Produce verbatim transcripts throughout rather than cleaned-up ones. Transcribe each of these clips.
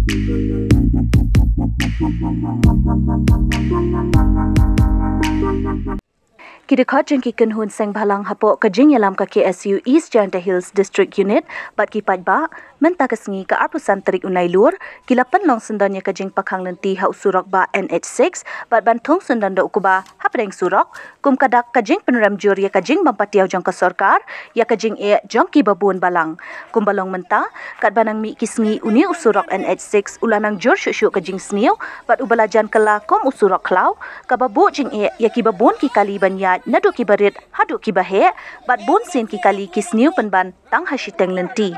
Ki dkhot jong ki kynhun seng bhalang hapoh ka jingïalam ka K S U East Jaintia Hills District Unit bad ki paidbah mynta ka sngi ka arphew san tarik u Nailur ki la pynlong syndon ïa ka jingpakhang lynti ha u surok bah N H six bad ban thung syndon da u kba hapdeng surok kum ka dak ka jingpynrem jur ïa ka jingbym patiaw jong ka sorkar ïa ka jingeh jong ki babun balang. Kumba long mynta, katba nang mih ki sngi une u surok N H six u la nang jur shuh shuh ka jingsniew bad uba la jan kylla kum u surok khlaw, kaba buh jingeh ïa ki babun ki kali ban ïaid naduh ki barit haduh ki baheh bad bun sien ki kali ki sniew pynban tang ha shiteng lynti.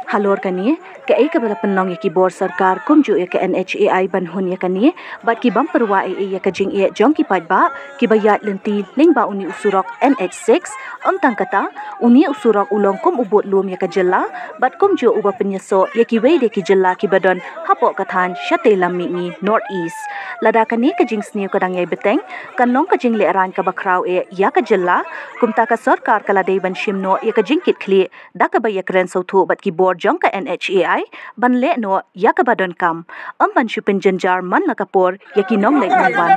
Halor kane, kaei kaba la pynlong ïa ki bor sorkar kumjuh ïa ka N H A I ban hun ïa kane bad ki bym pyrwa ei ei ïa ka jingeh jong ki paidbah kiba ïaid lynti lyngba une u surok N H six. Ym tang kata, une u surok u long kum u bud lum ïa ka jylla bad kumjuh uba pynïasoh ïa kiwei de ki jylla kiba don hapoh ka thaiñ shatei lam mihngi North East. Lada kane ka jingsniew ka dang ïai bteng, kan long ka jinglehrain kaba khraw eh ïa ka jylla. Kumta ka sorkar ka la dei ban shim noh ïa ka jingkitkhlieh da kaba ïakren sngewthuh bad ki bor jong ka N H A I ban leh noh ïa kaba donkam, ym ban shu pynjynjar man la ka por ïa ki nongleit nongwan.